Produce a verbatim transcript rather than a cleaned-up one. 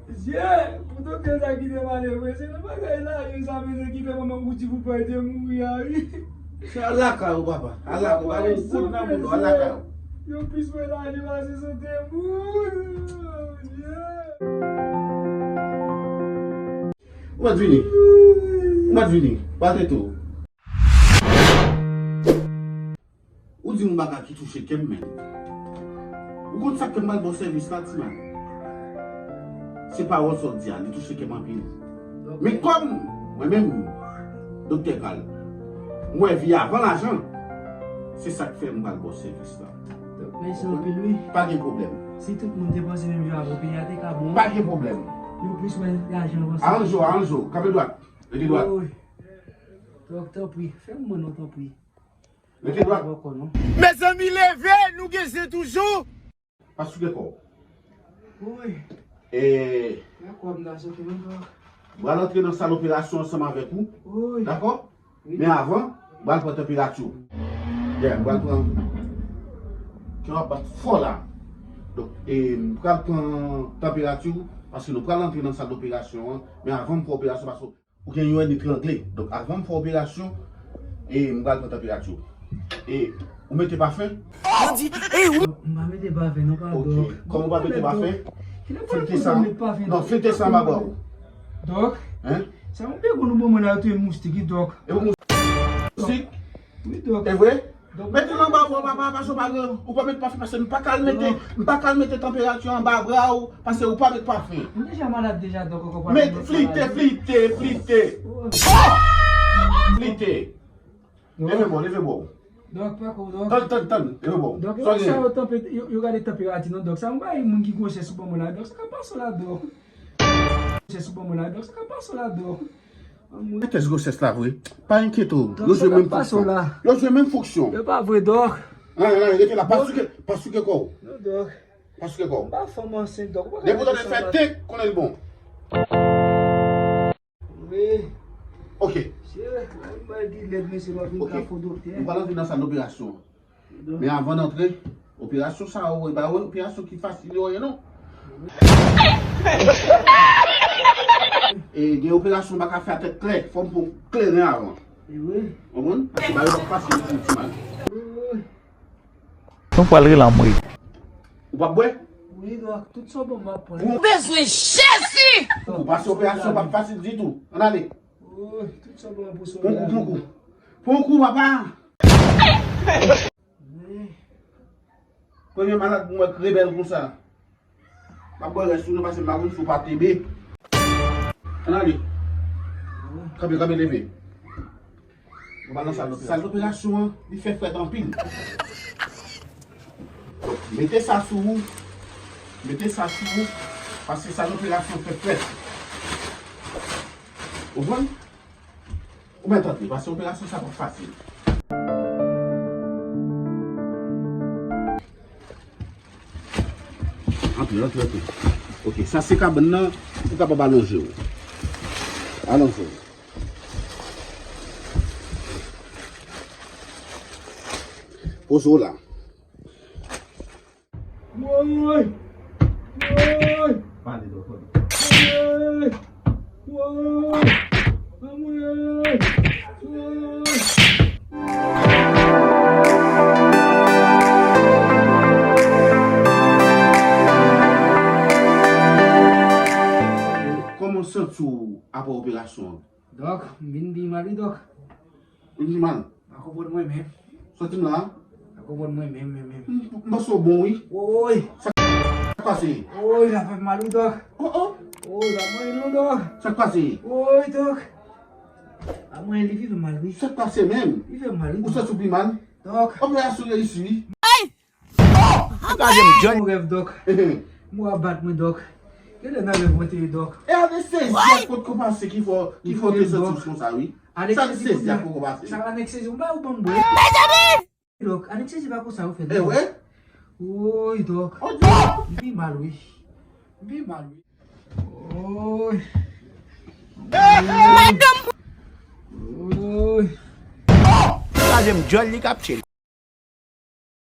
Mesye, pou doktè sa kite m ale vre, se nan bagay la, yo sa mesye ki fè manman Woody Cooper te mouri a, wi. Se al lakay ou, papa. Al lakay ou. Pa gen kout nan moun, al lakay ou. Yo plis wè lavi pase sante moun. Ou mèt vini. Ou mèt vini. Pral tete w. Ou di yon bagay ki touche kè m, men. Ou konn sa k fè m pral ba w sèvis la, ti mal? Se pawòl sa w di a, li touche kè m anpil. Men kòm mwen menm, Doktè Kal, m wè vi avan lajan, se sa k fè m pral ba w sèvis la. Dòk, mèsi anpil, wi. Pa gen pwoblèm. Si tout moun te panse menm jan avè w, peyi a te ka bon. Pa gen pwoblèm. Yo plis wè lajan avanse. Aranj ou, aranj ou. Kanpe dwat. Rete dwat. Wi. Dòk, tanpri, fè m mande w, tanpri. Rete dwat. Mezanmi, leve, nou gen zen toujou. Pa soufle kò w. Wi. E, dakò, m ta soufle menm pa. M pral antre nan sal operasyon ansanm avèk ou. Wi. Dakò? Wi. Men avan, m pral pran tanperati w. Yeah, m pral pran kè w ap bat fò la. Donk, e, m pral pran tanperati w, paske nou pral antre nan sal operasyon an. Men avan m fè operasyon, paske ou gen yon ènmi trangle. Donk, avan m fè operasyon, e, m pral pran tanperati w. E, ou mete pafen? Mwen di, e, ou... M pa mete pafen, non, pa dòk. Ok. Kòm ou pa mete pafen, filtre sa. Non, filtre sa anba bra w. Dòk? Hein? Sa yon pye gwo nou ban mwen la, yo touye moustik, wi, dòk. E pou moustik? Wi, dòk. E vre? Mete l anba bra w, papa, paske w pa gen, ou pa met pafen, paske m pa ka al mete, m pa ka al mete tanperati anba bra w, paske ou pa met pafen. M deja malad deja, dòk, ankò pa... Met, flite, flite, flite. Oh! Flite. Leve bò, leve bò. Dòk, pa ko, dòk. Tann, tann, tann, leve bò. Dòk, sa yo tanpe, yo, yo gade tanperati, non, dòk. Sa yon bagay moun ki gwosès ou ban mwen la, dòk. Sa ka pase w la, dòk. Gwosès ou ban mwen la, dòk. Sa ka pase w la, dòk. Mete gwosès la vre. Pa enkyete w. Yo jwe menm fonksyon. Yo jwe menm fonksyon. E pa vre, dòk. Nan, nan, rete la. Pa souke, pa souke kò w. Non, dòk. Pa souke kò w. M pa fanm ansent, dòk. Depi w tande l fè tik, konnen l bon. Wi. Ok. Mesye, bay di lèd, mesye, pa vin ka fo doktè. Nou pral antre nan sal operasyon. Men avan n antre, operasyon sa yo, e pa yon operasyon ki fasil yo ye, non. E gen operasyon m pa ka fè a tèt klè, fò m pran kleren avan. E wi. Konprann? Paske bagay yo pa fasil pou ti mal. Wi, wi. Nou pral rele anmwe. Ou p ap bwè? Wi, dòk, tout sa w ban m, m ap pran. Ou bezwen Jezi! Pou pase operasyon p ap fasil ditou. Ann ale. Wi, tout sa w ban m pou sove lavi m. Pran kou, pran kou. Pran kou, papa. Wi. Premye malad pou mwen k rebèl konsa. M ap bwè rès ou non, paske m pa konn si w pa tebe. Ann ale. Kanpe, kanpe, leve. Nou pral nan sal operasyon. Sal operasyon an, li fè frèt anpil. Donk, mete sa sou ou. Mete sa sou ou. Paske sal operasyon fè frèt. Ou konprann? Ou mèt antre, paske operasyon sa p ap fasil. Antre, antre, antre. Ok, sa se kabann nan, ou kapab alonje w. Alonje w. Poze w la. Woy! Woy! Pale dòk, pale. Woy! Woy! Anmwey! Woy! Kòman w santi w apre operasyon an? Dòk, m vin pi mal wi, dòk. Ou di mal? Pa konprann mwen menm. Soti m la? Pa konprann mwen menm, menm, menm. M, m panse w bon, wi. Woy! Sa k pase? Woy, la fè m mal, wi, dòk. Oh, oh. Woy, la mwen non, dòk. Sa k pase? Woy, dòk. La mwen li fè m mal, wi. Sa k pase menm? Li fè m mal, wi, dòk. Ou santi w pi mal? Dòk. Operasyon reyisi, wi. Ay! Ou kraze m djòl. Yon rèv, dòk. Mwen ap bat mwen, dòk. Genlè nan rèv mwen te ye, dòk. E anestezi a potko pase ki fè w, ki fè w te santi w konsa, wi. Sa anestezi a poko pase. Sa anestezi, mwen ba ou ban m bwè. Mezanmi! Dòk, anestezi pa konsa ou fè, non. E vre? Woy, dòk. Oh, dòk. M pi mal, wi. M pi mal, wi. Woy. Madanm! Woy. Ou kraze m djòl, li k ap tchè l.